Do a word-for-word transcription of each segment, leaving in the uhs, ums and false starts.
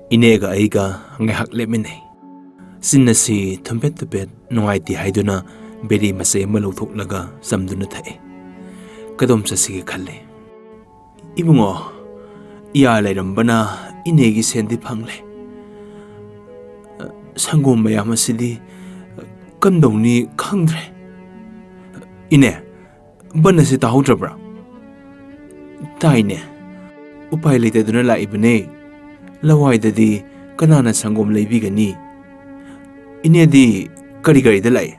ꯏꯅꯦꯒ ꯑꯩꯒ ꯉꯥꯏꯍꯥꯛ ꯂꯦꯞꯃꯤꯟꯅꯩ꯫ ꯆꯤꯟ ꯑꯁꯤ ꯊꯨꯝꯐꯦꯠ ꯊꯨꯝꯐꯦꯠ ꯅꯨꯡꯉꯥꯏꯇꯦ ꯍꯥꯏꯗꯨꯅ ꯕꯦꯔꯤ ꯃꯆꯩ ꯑꯃ ꯂꯧꯊꯣꯛꯂꯒ ꯆꯝꯗꯨꯅ ꯊꯛꯏ꯫ ꯀꯗꯣꯝ ꯆꯠꯁꯤꯒꯦ ꯈꯜꯂꯤ꯫ "ꯏꯕꯨꯡꯉꯣ, ꯏꯌꯥ ꯂꯩꯔꯝꯕꯅ ꯏꯅꯦꯒꯤ ꯁꯦꯟꯗꯤ ꯐꯪꯂꯦ꯫ ꯁꯪꯒꯣꯝ ꯃꯌꯥꯝ ꯑꯁꯤꯗꯤ ꯀꯝꯗꯧꯅꯤ ꯈꯪꯗ꯭ꯔꯦ꯫ ꯏꯅꯦ, ꯕꯟ ꯑꯁꯤ ꯇꯥꯍꯧꯗ꯭ꯔꯕ꯭ꯔꯥ?" "ꯇꯥꯏꯅꯦ꯫ ꯎꯄꯥꯏ ꯂꯩꯇꯗꯨꯅ ꯂꯥꯛꯏꯕꯅꯦ꯫ ꯂꯋꯥꯏꯗꯗꯤ ꯀꯅꯥꯅ ꯁꯪꯒꯣꯝ ꯂꯩꯕꯤꯒꯅꯤ? ꯏꯅꯦꯗꯤ ꯀꯔꯤ ꯒꯥꯔꯤꯗ ꯂꯥꯛꯏ?"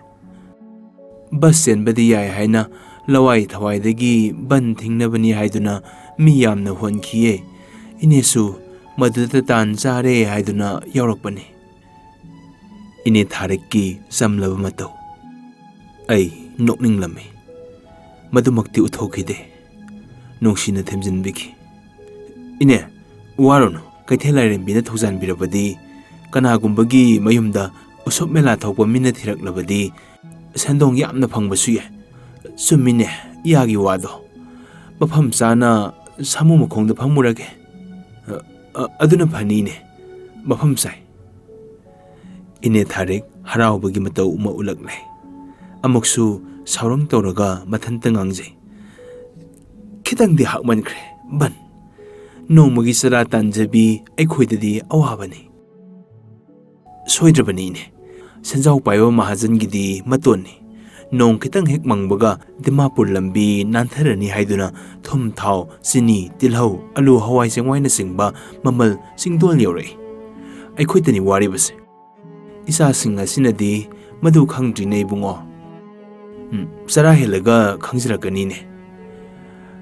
"ꯕꯁ ꯆꯦꯟꯕꯗꯤ ꯌꯥꯏ ꯍꯥꯏꯅ ꯂꯋꯥꯏ ꯊꯋꯥꯏꯗꯒꯤ ꯕꯟ ꯊꯤꯡꯅꯕꯅꯤ ꯍꯥꯏꯗꯨꯅ ꯃꯤ ꯌꯥꯝꯅ ꯍꯣꯟꯈꯤꯌꯦ꯫ ꯏꯅꯦꯁꯨ ꯃꯗꯨꯗ ꯇꯥꯟ ꯆꯥꯔꯦ ꯍꯥꯏꯗꯨꯅ ꯌꯥꯎꯔꯛꯄꯅꯤ꯫" ꯏꯅꯦ ꯊꯥꯔꯤꯛꯀꯤ ꯆꯝꯂꯕ ꯃꯇꯧ ꯑꯩ ꯅꯣꯛꯅꯤꯡꯂꯝꯃꯤ꯫ ꯃꯗꯨꯃꯛꯇꯤ ꯎꯠꯊꯣꯛꯈꯤꯗꯦ꯫ ꯅꯨꯡꯁꯤꯅ ꯊꯦꯝꯖꯤꯟꯕꯤꯈꯤ꯫ "ꯏꯅꯦ, ꯋꯥꯔꯨꯅꯨ, ꯀꯩꯊꯦꯜ ꯂꯥꯏꯔꯦꯝꯕꯤꯅ ꯊꯧꯖꯥꯟꯕꯤꯔꯕꯗꯤ, ꯀꯅꯥꯒꯨꯝꯕꯒꯤ ꯃꯌꯨꯝꯗ ꯎꯁꯣꯞ ꯃꯦꯂꯥ ꯊꯣꯛꯄ ꯃꯤꯅ ꯊꯤꯔꯛꯂꯕꯗꯤ ꯁꯦꯟꯗꯣꯡ ꯌꯥꯝꯅ ꯐꯪꯕꯁꯨ ꯌꯥꯏ꯫" "ꯆꯨꯝꯃꯤꯅꯦ, ꯏꯌꯥꯒꯤ ꯋꯥꯗꯣ꯫ ꯃꯐꯝ ꯆꯥꯅ ꯁꯥꯃꯨ ꯃꯈꯣꯡꯗ ꯐꯝꯃꯨꯔꯒꯦ꯫ ꯑ, ꯑ, ꯑꯗꯨꯅ ꯐꯅꯤꯅꯦ꯫ ꯃꯐꯝ ꯆꯥꯏ꯫" ꯏꯅꯦ ꯊꯥꯔꯤꯛ ꯍꯔꯥꯎꯕꯒꯤ ꯃꯇꯧ ꯑꯃ ꯎꯠꯂꯛꯂꯦ꯫ ꯑꯃꯨꯛꯁꯨ ꯁꯥꯎꯔꯪ ꯇꯧꯔꯒ ꯃꯊꯟꯇ ꯉꯥꯡꯖꯩ꯫ "ꯈꯤꯇꯪꯗꯤ ꯍꯥꯛꯃꯟꯈ꯭ꯔꯦ, ꯕꯟ꯫ ꯅꯣꯡꯃꯒꯤ ꯆꯔꯥ ꯇꯥꯟꯖꯕꯤ ꯑꯩꯈꯣꯏꯗꯗꯤ ꯑꯋꯥꯕꯅꯤ꯫" "ꯁꯣꯏꯗ꯭ꯔꯕꯅꯤ ꯏꯅꯦ꯫ ꯁꯦꯟꯖꯥꯎ ꯄꯥꯏꯕ ꯃꯍꯥꯖꯟꯒꯤꯗꯤ ꯃꯇꯣꯟꯅꯤ꯫ ꯅꯣꯡ ꯈꯤꯇꯪ ꯍꯦꯛ ꯃꯪꯕꯒ ꯗꯤꯃꯥꯄꯨꯔ ꯂꯝꯕꯤ ꯅꯥꯟꯊꯔꯅꯤ ꯍꯥꯏꯗꯨꯅ ꯊꯨꯝ, ꯊꯥꯎ, ꯆꯤꯅꯤ, ꯇꯤꯜꯍꯧ, ꯑꯂꯨ, ꯍꯋꯥꯏ ꯆꯦꯡꯋꯥꯏꯅꯆꯤꯡꯕ ꯃꯃꯜ ꯆꯤꯡꯗꯣꯜ ꯌꯧꯔꯛꯏ꯫ ꯑꯩꯈꯣꯏꯗꯅꯤ ꯋꯥꯔꯤꯕꯁꯦ꯫ ꯏꯆꯥꯁꯤꯡ ꯑꯁꯤꯅꯗꯤ ꯃꯗꯨ ꯈꯪꯗ꯭ꯔꯤꯅꯦ ꯏꯕꯨꯡꯉꯣ꯫ ꯎꯝ, ꯆꯔꯥ ꯍꯦꯜꯂꯒ ꯈꯪꯖꯔꯛꯀꯅꯤꯅꯦ꯫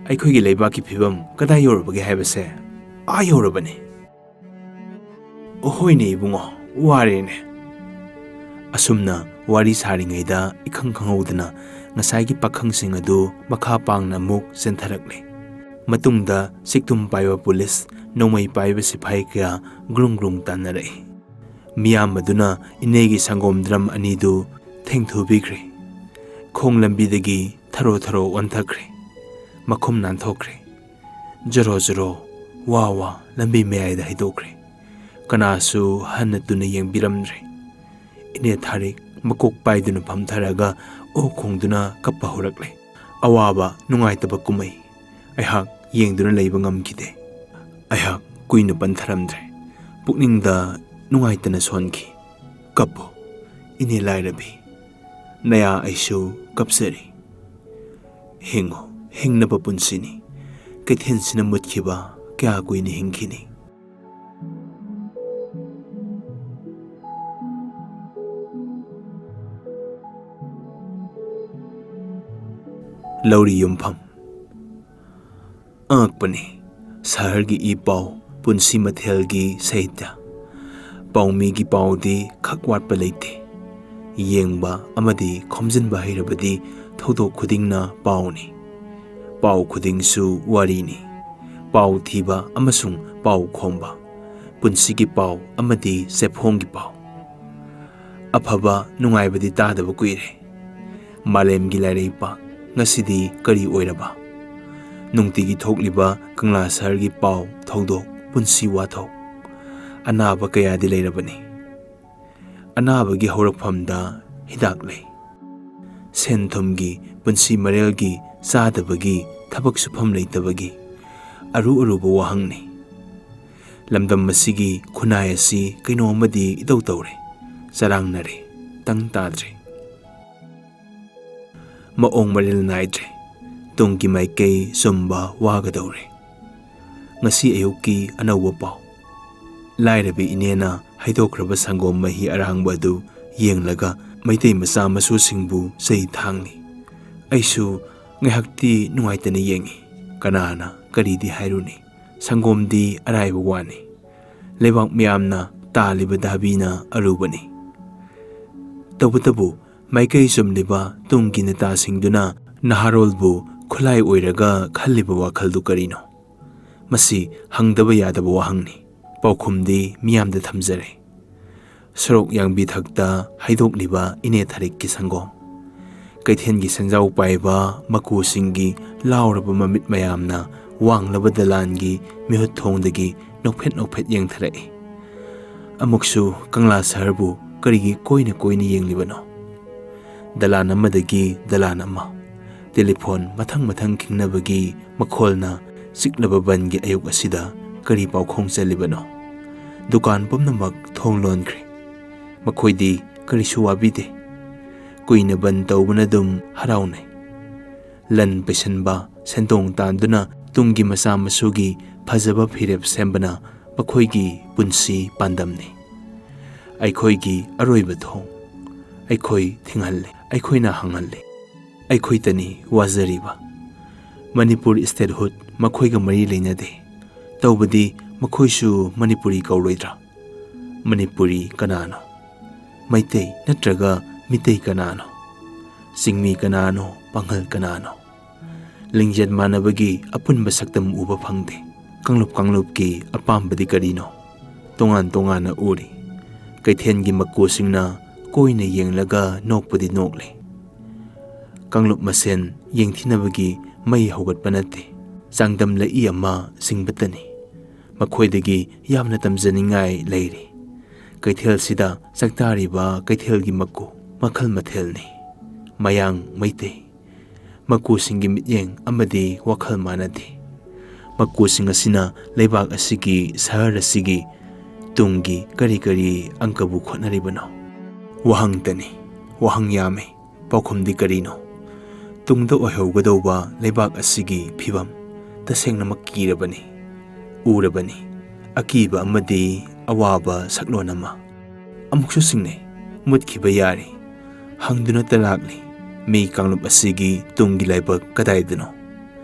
ꯑꯩꯈꯣꯏꯒꯤ ꯂꯩꯕꯥꯛꯀꯤ ꯐꯤꯕꯝ ꯀꯗꯥꯏ ꯌꯧꯔꯕꯒꯦ ꯍꯥꯏꯕꯁꯦ ꯑꯥ ꯌꯧꯔꯕꯅꯤ꯫" "ꯍꯣꯏꯅꯦ ꯏꯕꯨꯡꯉꯣ, ꯋꯥꯔꯦꯅꯦ꯫" ꯑꯁꯨꯝꯅ ꯋꯥꯔꯤ ꯁꯥꯔꯤꯉꯩꯗ ꯏꯈꯪ ꯈꯪꯍꯧꯗꯅ ꯉꯁꯥꯏꯒꯤ ꯄꯥꯈꯪꯁꯤꯡ ꯑꯗꯨ ꯃꯈꯥ ꯄꯥꯡꯅ ꯑꯃꯨꯛ ꯆꯦꯟꯊꯔꯛꯂꯦ꯫ ꯃꯇꯨꯡꯗ ꯆꯤꯛꯇꯨꯝ ꯄꯥꯏꯕ ꯄꯨꯂꯤꯁ, ꯅꯣꯡꯃꯩ ꯄꯥꯏꯕ ꯁꯤꯐꯥꯏ ꯀꯌꯥ ꯒ꯭ꯔꯨꯡ ꯒ꯭ꯔꯨꯡ ꯇꯥꯟꯅꯔꯛꯏ꯫ ꯃꯤꯌꯥꯝ ꯑꯗꯨꯅ ꯏꯅꯦꯒꯤ ꯁꯪꯒꯣꯝ ꯗ꯭ꯔꯝ ꯑꯅꯤꯗꯨ ꯊꯦꯡꯊꯨꯕꯤꯈ꯭ꯔꯦ꯫ ꯈꯣꯡ ꯂꯝꯕꯤꯗꯒꯤ ꯊꯔꯣ ꯊꯔꯣ ꯑꯣꯟꯊꯈ꯭ꯔꯦ꯫ ꯃꯈꯨꯝ ꯅꯥꯟꯊꯣꯛꯈ꯭ꯔꯦ꯫ ꯖꯔꯣ ꯖꯔꯣ, ꯋꯥ ꯋꯥ ꯂꯝꯕꯤ ꯃꯌꯥꯏꯗ ꯍꯩꯗꯣꯛꯈ꯭ꯔꯦ꯫ ꯀꯅꯥꯁꯨ ꯍꯟꯅ ꯇꯨꯅ ꯌꯦꯡꯕꯤꯔꯝꯗ꯭ꯔꯦ꯫ ꯏꯅꯦ ꯊꯥꯔꯤꯛ ꯃꯀꯣꯛ ꯄꯥꯏꯗꯨꯅ ꯐꯝꯊꯔꯒ ꯑꯣ ꯈꯣꯡꯗꯨꯅ ꯀꯞꯄ ꯍꯧꯔꯛꯂꯦ꯫ ꯑꯋꯥꯕ, ꯅꯨꯡꯉꯥꯏꯇꯕ ꯀꯨꯝꯍꯩ ꯑꯩꯍꯥꯛ ꯌꯦꯡꯗꯨꯅ ꯂꯩꯕ ꯉꯝꯈꯤꯗꯦ꯫ ꯑꯩꯍꯥꯛ ꯀꯨꯏꯅ ꯄꯟꯊꯔꯝꯗ꯭ꯔꯦ꯫ ꯄꯨꯛꯅꯤꯡꯗ ꯅꯨꯡꯉꯥꯏꯇꯅ ꯁꯣꯟꯈꯤ꯫ "ꯀꯞꯄꯨ, ꯏꯅꯦ ꯂꯥꯏꯔꯕꯤ꯫ ꯅꯌꯥ ꯑꯩꯁꯨ ꯀꯞꯆꯔꯤ꯫ ꯍꯤꯡꯉꯨ, ꯍꯤꯡꯅꯕ ꯄꯨꯟꯁꯤꯅꯤ꯫ ꯀꯩꯊꯦꯜꯁꯤꯅ ꯃꯨꯠꯈꯤꯕ ꯀꯌꯥ ꯀꯨꯏꯅ ꯍꯤꯡꯈꯤꯅꯤ?" ꯂꯧꯔꯤ ꯌꯨꯝꯐꯝ꯫ ꯑꯉꯛꯄꯅꯤ, ꯁꯍꯔꯒꯤ ꯏ ꯄꯥꯎ, ꯄꯨꯟꯁꯤ ꯃꯊꯦꯜꯒꯤ ꯁꯥꯍꯤꯇ꯭ꯌ꯫ ꯄꯥꯎꯃꯤꯒꯤ ꯄꯥꯎꯗꯤ ꯈꯛ ꯋꯥꯠꯄ ꯂꯩꯇꯦ꯫ ꯌꯦꯡꯕ ꯑꯃꯗꯤ ꯈꯣꯝꯖꯤꯟꯕ ꯍꯩꯔꯕꯗꯤ ꯊꯧꯗꯣꯛ ꯈꯨꯗꯤꯡꯅ ꯄꯥꯎꯅꯤ꯫ ꯄꯥꯎ ꯈꯨꯗꯤꯡꯁꯨ ꯋꯥꯔꯤꯅꯤ꯫ ꯄꯥꯎ ꯊꯤꯕ ꯑꯃꯁꯨꯡ ꯄꯥꯎ ꯈꯣꯝꯕ, ꯄꯨꯟꯁꯤꯒꯤ ꯄꯥꯎ ꯑꯃꯗꯤ ꯆꯦꯐꯣꯡꯒꯤ ꯄꯥꯎ꯫ ꯑꯐꯕ ꯅꯨꯡꯉꯥꯏꯕꯗꯤ ꯇꯥꯗꯕ ꯀꯨꯏꯔꯦ꯫ ꯃꯥꯂꯦꯝꯒꯤ ꯂꯥꯏꯔꯩꯄꯥꯛ ꯉꯁꯤꯗꯤ ꯀꯔꯤ ꯑꯣꯏꯔꯕ? ꯅꯨꯡꯇꯤꯒꯤ ꯊꯣꯛꯂꯤꯕ ꯀꯪꯂꯥ ꯁꯍꯔꯒꯤ ꯄꯥꯎ, ꯊꯧꯗꯣꯛ, ꯄꯨꯟꯁꯤ ꯋꯥꯊꯣꯛ꯫ ꯑꯅꯥꯕ ꯀꯌꯥꯗꯤ ꯂꯩꯔꯕꯅꯤ꯫ ꯑꯅꯥꯕꯒꯤ ꯍꯧꯔꯛꯐꯝꯗ ꯍꯤꯗꯥꯛ ꯂꯩ꯫ ꯁꯦꯟ ꯊꯨꯝꯒꯤ, ꯄꯨꯟꯁꯤ ꯃꯔꯦꯜꯒꯤ, ꯆꯥꯗꯕꯒꯤ, ꯊꯕꯛ ꯁꯨꯐꯝ ꯂꯩꯇꯕꯒꯤ ꯑꯔꯨ ꯑꯔꯨꯕ ꯋꯥꯍꯪꯅꯤ꯫ ꯂꯝꯗꯝ ꯑꯁꯤꯒꯤ ꯈꯨꯟꯅꯥꯏ ꯑꯁꯤ ꯀꯩꯅꯣ ꯑꯃꯗꯤ ꯏꯇꯧ ꯇꯧꯔꯦ, ꯆꯔꯥꯡꯅꯔꯦ, ꯇꯪ ꯇꯥꯗ꯭ꯔꯦ꯫ ꯃꯑꯣꯡ ꯃꯔꯤꯜ ꯅꯥꯏꯗ꯭ꯔꯦ꯫ ꯇꯨꯡꯒꯤ ꯃꯥꯏꯀꯩ ꯆꯨꯝꯕ ꯋꯥꯒꯗꯧꯔꯦ꯫ ꯉꯁꯤ ꯑꯌꯨꯛꯀꯤ ꯑꯅꯧꯕ ꯄꯥꯎ꯫ ꯂꯥꯏꯔꯕꯤ ꯏꯅꯦꯅ ꯍꯩꯗꯣꯛꯈ꯭ꯔꯕ ꯁꯪꯒꯣꯝ ꯃꯍꯤ ꯑꯔꯥꯡꯕ ꯑꯗꯨ ꯌꯦꯡꯂꯒ ꯃꯩꯇꯩ ꯃꯆꯥ ꯃꯁꯨꯁꯤꯡꯕꯨ ꯆꯩ ꯊꯥꯡꯂꯤ꯫ ꯑꯩꯁꯨ ꯉꯥꯏꯍꯥꯛꯇꯤ ꯅꯨꯡꯉꯥꯏꯇꯅ ꯌꯦꯡꯉꯤ꯫ ꯀꯅꯥꯅ ꯀꯔꯤꯗꯤ ꯍꯥꯏꯔꯨꯅꯤ? ꯁꯪꯒꯣꯝꯗꯤ ꯑꯔꯥꯏꯕ ꯋꯥꯅꯤ꯫ ꯂꯩꯕꯥꯛ ꯃꯤꯌꯥꯝꯅ ꯇꯥꯜꯂꯤꯕ ꯗꯥꯕꯤꯅ ꯑꯔꯨꯕꯅꯤ꯫ ꯇꯧꯕꯇꯕꯨ ꯃꯥꯏꯀꯩ ꯆꯨꯝꯂꯤꯕ ꯇꯨꯡꯒꯤ ꯅꯦꯇꯥꯁꯤꯡꯗꯨꯅ ꯅꯍꯥꯔꯣꯜꯕꯨ ꯈꯨꯠꯂꯥꯏ ꯑꯣꯏꯔꯒ ꯈꯜꯂꯤꯕ ꯋꯥꯈꯜꯗꯨ ꯀꯔꯤꯅꯣ? ꯃꯁꯤ ꯍꯪꯗꯕ ꯌꯥꯗꯕ ꯋꯥꯍꯪꯅꯤ꯫ ꯄꯥꯎꯈꯨꯝꯗꯤ ꯃꯤꯌꯥꯝꯗ ꯊꯝꯖꯔꯦ꯫ ꯁꯣꯔꯣꯛ ꯌꯥꯡꯕꯤ ꯊꯛꯇ ꯍꯩꯗꯣꯛꯂꯤꯕ ꯏꯅꯦ ꯊꯥꯔꯤꯛꯀꯤ ꯁꯪꯒꯣꯝ꯫ ꯀꯩꯊꯦꯜꯒꯤ ꯁꯦꯟꯖꯥꯎ ꯄꯥꯏꯕ ꯃꯀꯨꯁꯤꯡꯒꯤ ꯂꯥꯎꯔꯕ ꯃꯃꯤꯠ ꯃꯌꯥꯝꯅ ꯋꯥꯡꯂꯕ ꯗꯂꯥꯟꯒꯤ ꯃꯤꯍꯨꯠ ꯊꯣꯡꯗꯒꯤ ꯅꯣꯛꯐꯦꯠ ꯅꯣꯛꯐꯦꯠ ꯌꯦꯡꯊꯔꯛꯏ꯫ ꯑꯃꯨꯛꯁꯨ ꯀꯪꯂꯥ ꯁꯍꯔꯕꯨ ꯀꯔꯤꯒꯤ ꯀꯣꯏꯅ ꯀꯣꯏꯅ ꯌꯦꯡꯂꯤꯕꯅꯣ? ꯗꯂꯥꯟ ꯑꯃꯗꯒꯤ ꯗꯂꯥꯟ ꯑꯃ, ꯇꯦꯂꯤꯐꯣꯟ ꯃꯊꯪ ꯃꯊꯪ ꯈꯤꯡꯅꯕꯒꯤ ꯃꯈꯣꯜꯅ ꯆꯤꯛꯂꯕ ꯕꯟꯒꯤ ꯑꯌꯨꯛ ꯑꯁꯤꯗ ꯀꯔꯤ ꯄꯥꯎꯈꯣꯡ ꯆꯜꯂꯤꯕꯅꯣ? ꯗꯨꯀꯥꯟ ꯄꯨꯝꯅꯃꯛ ꯊꯣꯡ ꯂꯣꯟꯈ꯭ꯔꯦ꯫ ꯃꯈꯣꯏꯗꯤ ꯀꯔꯤꯁꯨ ꯋꯥꯕꯤꯗꯦ꯫ ꯀꯨꯏꯅ ꯕꯟ ꯇꯧꯕꯅ ꯑꯗꯨꯝ ꯍꯔꯥꯎꯅꯩ꯫ ꯂꯟ ꯄꯩꯁꯟꯕ, ꯁꯦꯟꯗꯣꯡ ꯇꯥꯟꯗꯨꯅ ꯇꯨꯡꯒꯤ ꯃꯆꯥ ꯃꯁꯨꯒꯤ ꯐꯖꯕ ꯐꯤꯔꯦꯞ ꯁꯦꯝꯕꯅ ꯃꯈꯣꯏꯒꯤ ꯄꯨꯟꯁꯤ ꯄꯥꯟꯗꯝꯅꯤ꯫ ꯑꯩꯈꯣꯏꯒꯤ ꯑꯔꯣꯏꯕ ꯊꯣꯡ꯫ ꯑꯩꯈꯣꯏ ꯊꯤꯡꯍꯜꯂꯦ꯫ ꯑꯩꯈꯣꯏꯅ ꯍꯥꯡꯍꯜꯂꯦ꯫ ꯑꯩꯈꯣꯏꯇꯅꯤ ꯋꯥꯖꯔꯤꯕ꯫ ꯃꯅꯤꯄꯨꯔ statehood ꯃꯈꯣꯏꯒ ꯃꯔꯤ ꯂꯩꯅꯗꯦ꯫ ꯇꯧꯕꯗꯤ ꯃꯈꯣꯏꯁꯨ ꯃꯅꯤꯄꯨꯔꯤ ꯀꯧꯔꯣꯏꯗ꯭ꯔꯥ? ꯃꯅꯤꯄꯨꯔꯤ ꯀꯅꯥꯅꯣ? ꯃꯩꯇꯩ ꯅꯠꯇ꯭ꯔꯒ ꯃꯤꯇꯩ ꯀꯅꯥꯅꯣ? ꯆꯤꯡꯃꯤ ꯀꯅꯥꯅꯣ? ꯄꯥꯉꯜ ꯀꯅꯥꯅꯣ? ꯂꯤꯡꯖꯦꯜ ꯃꯥꯟꯅꯕꯒꯤ ꯑꯄꯨꯟꯕ ꯁꯛꯇꯝ ꯎꯕ ꯐꯪꯗꯦ꯫ ꯀꯥꯡꯂꯨꯞ ꯀꯥꯡꯂꯨꯞꯀꯤ ꯑꯄꯥꯝꯕꯗꯤ ꯀꯔꯤꯅꯣ? ꯇꯣꯉꯥꯟ ꯇꯣꯉꯥꯟꯅ ꯎꯔꯤ꯫ ꯀꯩꯊꯦꯜꯒꯤ ꯃꯀꯨꯁꯤꯡꯅ ꯀꯣꯏꯅ ꯌꯦꯡꯂꯒ ꯅꯣꯛꯄꯗꯤ ꯅꯣꯛꯂꯤ꯫ ꯀꯥꯡꯂꯨꯞ ꯃꯁꯦꯟ ꯌꯦꯡꯊꯤꯅꯕꯒꯤ ꯃꯩ ꯍꯧꯒꯠꯄ ꯅꯠꯇꯦ꯫ ꯆꯥꯡꯗꯝꯂꯛꯏ ꯑꯃ ꯁꯤꯡꯕꯇꯅꯤ꯫ ꯃꯈꯣꯏꯗꯒꯤ ꯌꯥꯝꯅ ꯇꯝꯖꯅꯤꯡꯉꯥꯏ ꯂꯩꯔꯤ꯫ ꯀꯩꯊꯦꯜꯁꯤꯗ ꯆꯥꯛꯇꯥꯔꯤꯕ ꯀꯩꯊꯦꯜꯒꯤ ꯃꯀꯨ ꯃꯈꯜ ꯃꯊꯦꯜꯅꯤ꯫ ꯃꯌꯥꯡ, ꯃꯩꯇꯩ꯫ ꯃꯀꯨꯁꯤꯡꯒꯤ ꯃꯤꯠꯌꯦꯡ ꯑꯃꯗꯤ ꯋꯥꯈꯜ ꯃꯥꯟꯅꯗꯦ꯫ ꯃꯀꯨꯁꯤꯡ ꯑꯁꯤꯅ ꯂꯩꯕꯥꯛ ꯑꯁꯤꯒꯤ, ꯁꯍꯔ ꯑꯁꯤꯒꯤ ꯇꯨꯡꯒꯤ ꯀꯔꯤ ꯀꯔꯤ ꯑꯪꯀꯕꯨ ꯈꯣꯠꯅꯔꯤꯕꯅꯣ? ꯋꯥꯍꯪꯇꯅꯤ꯫ ꯋꯥꯍꯪ ꯌꯥꯝꯃꯤ꯫ ꯄꯥꯎꯈꯨꯝꯗꯤ ꯀꯔꯤꯅꯣ? ꯇꯨꯡꯗ ꯑꯣꯏꯍꯧꯒꯗꯧꯕ ꯂꯩꯕꯥꯛ ꯑꯁꯤꯒꯤ ꯐꯤꯕꯝ ꯇꯁꯦꯡꯅꯃꯛ ꯀꯤꯔꯕꯅꯤ꯫ ꯎꯔꯕꯅꯤ꯫ ꯑꯀꯤꯕ ꯑꯃꯗꯤ ꯑꯋꯥꯕ ꯁꯛꯂꯣꯟ ꯑꯃ꯫ ꯑꯃꯨꯛꯁꯨ ꯁꯤꯡꯅꯩ꯫ ꯃꯨꯠꯈꯤꯕ ꯌꯥꯔꯤ꯫ ꯍꯪꯗꯨꯅꯇ ꯂꯥꯛꯂꯤ꯫ ꯃꯤ ꯀꯥꯡꯂꯨꯞ ꯑꯁꯤꯒꯤ ꯇꯨꯡꯒꯤ ꯂꯥꯏꯕꯛ ꯀꯗꯥꯏꯗꯅꯣ?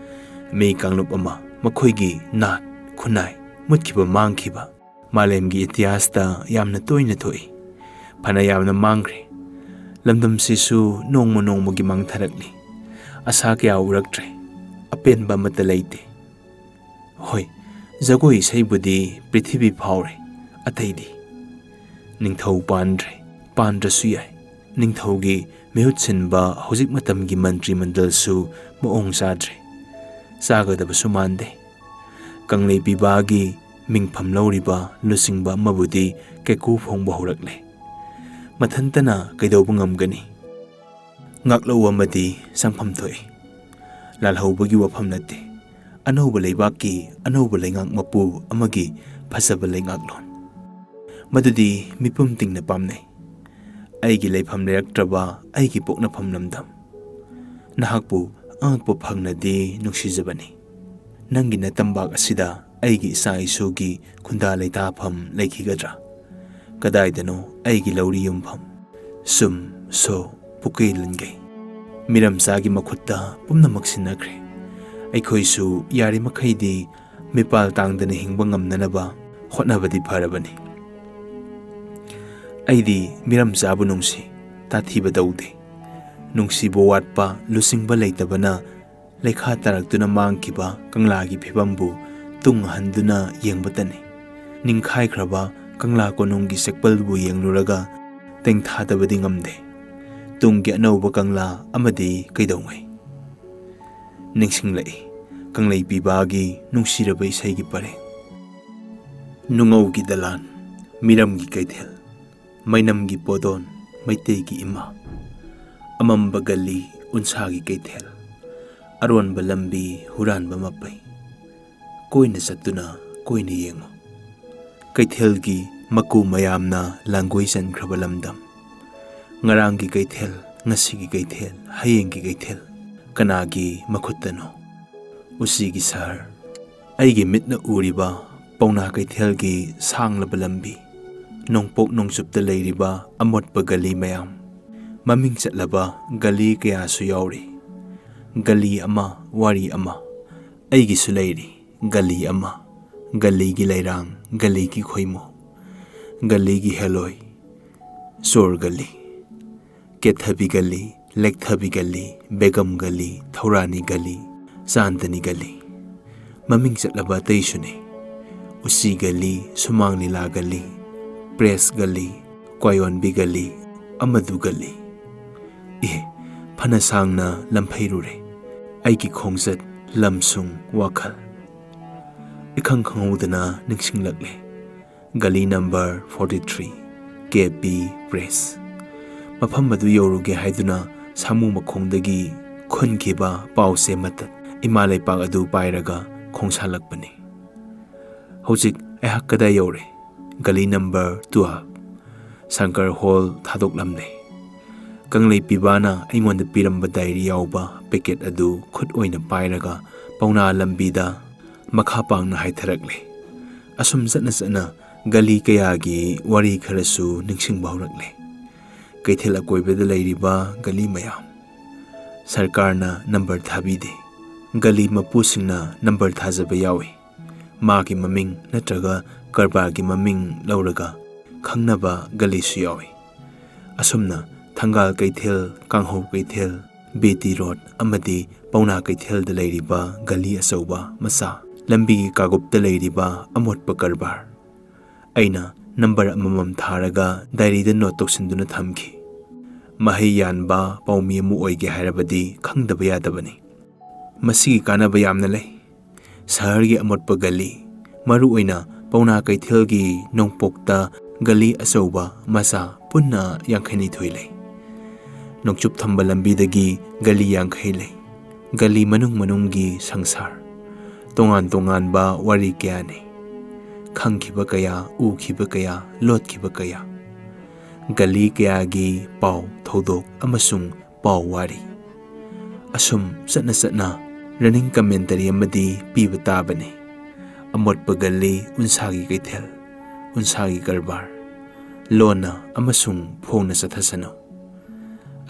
ꯃꯤ ꯀꯥꯡꯂꯨꯞ ꯑꯃ, ꯃꯈꯣꯏꯒꯤ ꯅꯥꯠ, ꯈꯨꯟꯅꯥꯏ, ꯃꯨꯠꯈꯤꯕ, ꯃꯥꯡꯈꯤꯕ, ꯃꯥꯂꯦꯝꯒꯤ ꯏꯇꯤꯍꯥꯁꯇ ꯌꯥꯝꯅ ꯇꯣꯏꯅ ꯊꯣꯛꯏ꯫ ꯐꯅ ꯌꯥꯝꯅ ꯃꯥꯡꯈ꯭ꯔꯦ꯫ ꯂꯝꯗꯝꯁꯤꯁꯨ ꯅꯣꯡꯃ ꯅꯣꯡꯃꯒꯤ ꯃꯥꯡꯊꯔꯛꯂꯤ꯫ ꯑꯁꯥ ꯀꯌꯥ ꯎꯔꯛꯇ꯭ꯔꯦ꯫ ꯑꯄꯦꯟꯕ ꯑꯃꯠꯇ ꯂꯩꯇꯦ꯫ ꯍꯣꯏ, ꯖꯒꯣꯏ ꯏꯁꯩꯕꯨꯗꯤ ꯄ꯭ꯔꯤꯊꯤꯕꯤ ꯐꯥꯎꯔꯦ, ꯑꯇꯩꯗꯤ꯫ ꯅꯤꯡꯊꯧ ꯄꯥꯟꯗ꯭ꯔꯦ, ꯄꯥꯟꯗ꯭ꯔꯁꯨ ꯌꯥꯏ꯫ ꯅꯤꯡꯊꯧꯒꯤ ꯃꯤꯍꯨꯠ ꯁꯤꯟꯕ ꯍꯧꯖꯤꯛ ꯃꯇꯝꯒꯤ ꯃꯟꯇ꯭ꯔꯤ ꯃꯟꯗꯜꯁꯨ ꯃꯑꯣꯡ ꯆꯥꯗ꯭ꯔꯦ꯫ ꯆꯥꯒꯗꯕꯁꯨ ꯃꯥꯟꯗꯦ꯫ ꯀꯪꯂꯩ ꯄꯤꯕꯥꯒꯤ ꯃꯤꯡꯐꯝ ꯂꯧꯔꯤꯕ ꯂꯨꯆꯤꯡꯕ ꯑꯃꯕꯨꯗꯤ ꯀꯩꯀꯨ ꯐꯣꯡꯕ ꯍꯧꯔꯛꯂꯦ꯫ ꯃꯊꯟꯇꯅ ꯀꯩꯗꯧꯕ ꯉꯝꯒꯅꯤ? ꯉꯥꯛꯂꯧ ꯑꯃꯗꯤ ꯆꯪꯐꯝ ꯊꯣꯛꯏ꯫ ꯂꯥꯜꯍꯧꯕꯒꯤ ꯋꯥꯐꯝ ꯅꯠꯇꯦ꯫ ꯑꯅꯧꯕ ꯂꯩꯕꯥꯛꯀꯤ ꯑꯅꯧꯕ ꯂꯩꯉꯥꯛ ꯃꯄꯨ ꯑꯃꯒꯤ ꯐꯖꯕ ꯂꯩꯉꯥꯛꯂꯣꯟ꯫ ꯃꯗꯨꯗꯤ ꯃꯤꯄꯨꯝ ꯇꯤꯡꯅ ꯄꯥꯝꯅꯩ꯫ ꯑꯩꯒꯤ ꯂꯩꯐꯝ ꯂꯩꯔꯛꯇ꯭ꯔꯕ ꯑꯩꯒꯤ ꯄꯣꯛꯅꯐꯝ ꯂꯝꯗꯝ꯫ ꯅꯍꯥꯛꯄꯨ ꯑꯉꯛꯄ ꯐꯪꯅꯗꯤ ꯅꯨꯡꯁꯤꯖꯕꯅꯤ꯫ ꯅꯪꯒꯤ ꯅꯇꯝꯕꯥꯛ ꯑꯁꯤꯗ ꯑꯩꯒꯤ ꯏꯆꯥ ꯏꯁꯨꯒꯤ ꯈꯨꯟꯗꯥ ꯂꯩꯇꯥꯐꯝ ꯂꯩꯈꯤꯒꯗ꯭ꯔꯥ? ꯀꯗꯥꯏꯗꯅꯣ ꯑꯩꯒꯤ ꯂꯧꯔꯤ ꯌꯨꯝꯐꯝ? ꯁꯨꯝ, ꯁꯣ, ꯄꯨꯀꯩ ꯂꯟꯒꯩ꯫ ꯃꯤꯔꯝꯆꯥꯒꯤ ꯃꯈꯨꯠꯇ ꯄꯨꯝꯅꯃꯛ ꯁꯤꯟꯅꯈ꯭ꯔꯦ꯫ ꯑꯩꯈꯣꯏꯁꯨ ꯌꯥꯔꯤꯃꯈꯩꯗꯤ ꯃꯤꯄꯥꯜ ꯇꯥꯡꯗꯅ ꯍꯤꯡꯕ ꯉꯝꯅꯅꯕ ꯍꯣꯠꯅꯕꯗꯤ ꯐꯔꯕꯅꯤ꯫ ꯑꯩꯗꯤ ꯃꯤꯔꯝꯆꯥꯕꯨ ꯅꯨꯡꯁꯤ, ꯇꯥꯊꯤꯕ ꯇꯧꯗꯦ꯫ ꯅꯨꯡꯁꯤꯕ ꯋꯥꯠꯄ, ꯂꯨꯆꯤꯡꯕ ꯂꯩꯇꯕꯅ ꯂꯩꯈꯥ ꯇꯥꯔꯛꯇꯨꯅ ꯃꯥꯡꯈꯤꯕ ꯀꯪꯂꯥꯒꯤ ꯐꯤꯕꯝꯕꯨ ꯇꯨꯡ ꯍꯟꯗꯨꯅ ꯌꯦꯡꯕꯇꯅꯤ꯫ ꯅꯤꯡꯈꯥꯏꯈ꯭ꯔꯕ ꯀꯪꯂꯥ ꯀꯣꯅꯨꯡꯒꯤ ꯁꯦꯛꯄꯜꯕꯨ ꯌꯦꯡꯂꯨꯔꯒ ꯇꯦꯡꯊꯥꯗꯕꯗꯤ ꯉꯝꯗꯦ꯫ ꯇꯨꯡꯒꯤ ꯑꯅꯧꯕ ꯀꯪꯂꯥ ꯑꯃꯗꯤ ꯀꯩꯗꯧꯉꯩ? ꯅꯤꯡꯁꯤꯡꯂꯛꯏ ꯀꯪꯂꯩ ꯄꯤꯕꯥꯒꯤ ꯅꯨꯡꯁꯤꯔꯕ ꯏꯁꯩꯒꯤ ꯄꯔꯦꯡ꯫ ꯅꯨꯡꯉꯧꯒꯤ ꯗꯂꯥꯟ, ꯃꯤꯔꯝꯒꯤ ꯀꯩꯊꯦꯜ, ꯃꯩꯅꯝꯒꯤ ꯄꯣꯗꯣꯟ, ꯃꯩꯇꯩꯒꯤ ꯏꯃꯥ, ꯑꯃꯝꯕ ꯒꯂꯤ, ꯎꯟꯁꯥꯒꯤ ꯀꯩꯊꯦꯜ, ꯑꯔꯣꯟꯕ ꯂꯝꯕꯤ, ꯍꯨꯔꯥꯟꯕ ꯃꯄꯩ, ꯀꯣꯏꯅ ꯆꯠꯇꯨꯅ ꯀꯣꯏꯅ ꯌꯦꯡꯉꯨ꯫ ꯀꯩꯊꯦꯜꯒꯤ ꯃꯀꯨ ꯃꯌꯥꯝꯅ ꯂꯥꯡꯒꯣꯏ ꯆꯟꯈ꯭ꯔꯕ ꯂꯝꯗꯝ꯫ ꯉꯔꯥꯡꯒꯤ ꯀꯩꯊꯦꯜ, ꯉꯁꯤꯒꯤ ꯀꯩꯊꯦꯜ, ꯍꯌꯦꯡꯒꯤ ꯀꯩꯊꯦꯜ, ꯀꯅꯥꯒꯤ ꯃꯈꯨꯠꯇꯅꯣ? ꯎꯆꯤꯒꯤ ꯁꯍꯔ꯫ ꯑꯩꯒꯤ ꯃꯤꯠꯅ ꯎꯔꯤꯕ ꯄꯥꯎꯅꯥ ꯀꯩꯊꯦꯜꯒꯤ ꯁꯥꯡꯂꯕ ꯂꯝꯕꯤ, ꯅꯣꯡꯄꯣꯛ ꯅꯣꯡꯆꯨꯞꯇ ꯂꯩꯔꯤꯕ ꯑꯃꯣꯠꯄ ꯒꯂꯤ ꯃꯌꯥꯝ, ꯃꯃꯤꯡ ꯆꯠꯂꯕ ꯒꯂꯤ ꯀꯌꯥꯁꯨ ꯌꯥꯎꯔꯤ꯫ ꯒꯂꯤ ꯑꯃ, ꯋꯥꯔꯤ ꯑꯃ, ꯑꯩꯒꯤꯁꯨ ꯂꯩꯔꯤ꯫ ꯒꯂꯤ ꯑꯃ, ꯒꯂꯤꯒꯤ ꯂꯩꯔꯥꯡ, ꯒꯂꯤꯒꯤ ꯈꯣꯏꯃꯨ, ꯒꯂꯤꯒꯤ ꯍꯦꯂꯣꯏ, ꯆꯣꯔ ꯒꯂꯤ, ꯀꯦꯊꯕꯤ ꯒꯂꯤ, ꯂꯦꯛꯊꯕꯤ ꯒꯂꯤ, ꯕꯦꯒꯝ ꯒꯂꯤ, ꯊꯧꯔꯥꯅꯤ ꯒꯂꯤ, ꯆꯥꯟꯗꯅꯤ ꯒꯂꯤ, ꯃꯃꯤꯡ ꯆꯠꯂꯕ ꯑꯇꯩꯁꯨꯅꯤ꯫ ꯎꯆꯤ ꯒꯂꯤ, ꯁꯨꯃꯥꯡ ꯂꯤꯂꯥ ꯒꯂꯤ, ꯄ꯭ꯔꯦꯁ ꯒꯂꯤ, ꯀ꯭ꯋꯥꯌꯣꯟꯕꯤ ꯒꯂꯤ, ꯑꯃꯗꯨ ꯒꯂꯤ꯫ ꯏꯍꯦ, ꯐꯅ ꯁꯥꯡꯅ ꯂꯝꯐꯩꯔꯨꯔꯦ ꯑꯩꯒꯤ ꯈꯣꯡꯆꯠ, ꯂꯝꯁꯨꯡ, ꯋꯥꯈꯜ꯫ ꯏꯈꯪ ꯈꯪꯍꯧꯗꯅ ꯅꯤꯡꯁꯤꯡꯂꯛꯂꯦ꯫ ꯒꯂꯤ number forty three, K P press. ꯃꯐꯝ ꯑꯗꯨ ꯌꯧꯔꯨꯒꯦ ꯍꯥꯏꯗꯨꯅ ꯁꯥꯃꯨ ꯃꯈꯣꯡꯗꯒꯤ ꯈꯨꯟꯈꯤꯕ ꯄꯥꯎꯆꯦ ꯃꯇꯠ ꯏꯃꯥ ꯂꯩꯄꯥꯛ ꯑꯗꯨ ꯄꯥꯏꯔꯒ ꯈꯣꯡꯁꯥꯜꯂꯛꯄꯅꯤ꯫ ꯍꯧꯖꯤꯛ ꯑꯩꯍꯥꯛ ꯀꯗꯥꯏ ꯌꯧꯔꯦ? ꯒꯂꯤ ꯅꯝꯕꯔ ꯇꯨꯋꯦꯜꯐ꯫ ꯁꯪꯀꯔ ꯍꯣꯜ ꯊꯥꯗꯣꯛꯂꯝꯂꯦ꯫ ꯀꯪꯂꯩ ꯄꯤꯕꯥꯅ ꯑꯩꯉꯣꯟꯗ ꯄꯤꯔꯝꯕ ꯗꯥꯏꯔꯤ ꯌꯥꯎꯕ ꯄꯦꯀꯦꯠ ꯑꯗꯨ ꯈꯨꯠ ꯑꯣꯏꯅ ꯄꯥꯏꯔꯒ ꯄꯥꯎꯅꯥ ꯂꯝꯕꯤꯗ ꯃꯈꯥ ꯄꯥꯡꯅ ꯍꯥꯏꯊꯔꯛꯂꯦ꯫ ꯑꯁꯨꯝ ꯆꯠꯅ ꯆꯠꯅ ꯒꯂꯤ ꯀꯌꯥꯒꯤ ꯋꯥꯔꯤ ꯈꯔꯁꯨ ꯅꯤꯡꯁꯤꯡꯕ ꯍꯧꯔꯛꯂꯦ꯫ ꯀꯩꯊꯦꯜ ꯑꯀꯣꯏꯕꯗ ꯂꯩꯔꯤꯕ ꯒꯂꯤ ꯃꯌꯥꯝ, ꯁꯔꯀꯥꯔꯅ ꯅꯝꯕꯔ ꯊꯥꯕꯤꯗꯦ꯫ ꯒꯂꯤ ꯃꯄꯨꯁꯤꯡꯅ ꯅꯝꯕꯔ ꯊꯥꯖꯕ ꯌꯥꯎꯏ꯫ ꯃꯥꯒꯤ ꯃꯃꯤꯡ ꯅꯠꯇ꯭ꯔꯒ ꯀꯔꯕꯥꯔꯒꯤ ꯃꯃꯤꯡ ꯂꯧꯔꯒ ꯈꯪꯅꯕ ꯒꯂꯤꯁꯨ ꯌꯥꯎꯏ꯫ ꯑꯁꯨꯝꯅ ꯊꯪꯒꯥꯜ ꯀꯩꯊꯦꯜ, ꯀꯥꯡꯍꯧ ꯀꯩꯊꯦꯜ, ꯕꯤ ꯇꯤ ꯔꯣꯗ ꯑꯃꯗꯤ ꯄꯥꯎꯅꯥ ꯀꯩꯊꯦꯜꯗ ꯂꯩꯔꯤꯕ ꯒꯂꯤ ꯑꯆꯧꯕ ꯃꯆꯥ, ꯂꯝꯕꯤꯒꯤ ꯀꯥꯒꯨꯞꯇ ꯂꯩꯔꯤꯕ ꯑꯃꯣꯠꯄ ꯀꯔꯕꯥꯔ, ꯑꯩꯅ ꯅꯝꯕꯔ ꯑꯃꯃꯝ ꯊꯥꯔꯒ ꯗꯥꯏꯔꯤꯗ ꯅꯣꯠ ꯇꯧꯁꯤꯟꯗꯨꯅ ꯊꯝꯈꯤ꯫ ꯃꯍꯩ ꯌꯥꯟꯕ ꯄꯥꯎꯃꯤ ꯑꯃ ꯑꯣꯏꯒꯦ ꯍꯥꯏꯔꯕꯗꯤ ꯈꯪꯗꯕ ꯌꯥꯗꯕꯅꯤ꯫ ꯃꯁꯤꯒꯤ ꯀꯥꯟꯅꯕ ꯌꯥꯝꯅ ꯂꯩ꯫ ꯁꯍꯔꯒꯤ ꯑꯃꯣꯠꯄ ꯒꯂꯤ, ꯃꯔꯨꯑꯣꯏꯅ ꯄꯥꯎꯅꯥ ꯀꯩꯊꯦꯜꯒꯤ ꯅꯣꯡꯄꯣꯛꯇ ꯒꯂꯤ ꯑꯆꯧꯕ ꯃꯆꯥ ꯄꯨꯟꯅ ꯌꯥꯡꯈꯩꯅꯤꯊꯣꯏ ꯂꯩ꯫ ꯅꯣꯡꯆꯨꯞ ꯊꯪꯕ ꯂꯝꯕꯤꯗꯒꯤ ꯒꯂꯤ ꯌꯥꯡꯈꯩ ꯂꯩ꯫ ꯒꯂꯤ ꯃꯅꯨꯡ ꯃꯅꯨꯡꯒꯤ ꯁꯪꯁꯥꯔ, ꯇꯣꯉꯥꯟ ꯇꯣꯉꯥꯟꯕ ꯋꯥꯔꯤ ꯀꯌꯥꯅꯤ꯫ ꯈꯪꯈꯤꯕ ꯀꯌꯥ, ꯎꯈꯤꯕ ꯀꯌꯥ, ꯂꯣꯠꯈꯤꯕ ꯀꯌꯥ꯫ ꯒꯂꯤ ꯀꯌꯥꯒꯤ ꯄꯥꯎ, ꯊꯧꯗꯣꯛ ꯑꯃꯁꯨꯡ ꯄꯥꯎ ꯋꯥꯔꯤ꯫ ꯑꯁꯨꯝ ꯆꯠꯅ ꯆꯠꯅ ꯔꯟꯅꯤꯡ ꯀꯃꯦꯟꯇꯔꯤ ꯑꯃꯗꯤ ꯄꯤꯕ ꯇꯥꯕꯅꯤ꯫ ꯑꯃꯣꯠꯄ ꯒꯂꯤ, ꯎꯟꯁꯥꯒꯤ ꯀꯩꯊꯦꯜ, ꯎꯟꯁꯥꯒꯤ ꯀꯔꯕꯥꯔ, ꯂꯣꯟꯅ ꯑꯃꯁꯨꯡ ꯐꯣꯡꯅ ꯆꯠꯊꯁꯅꯨ꯫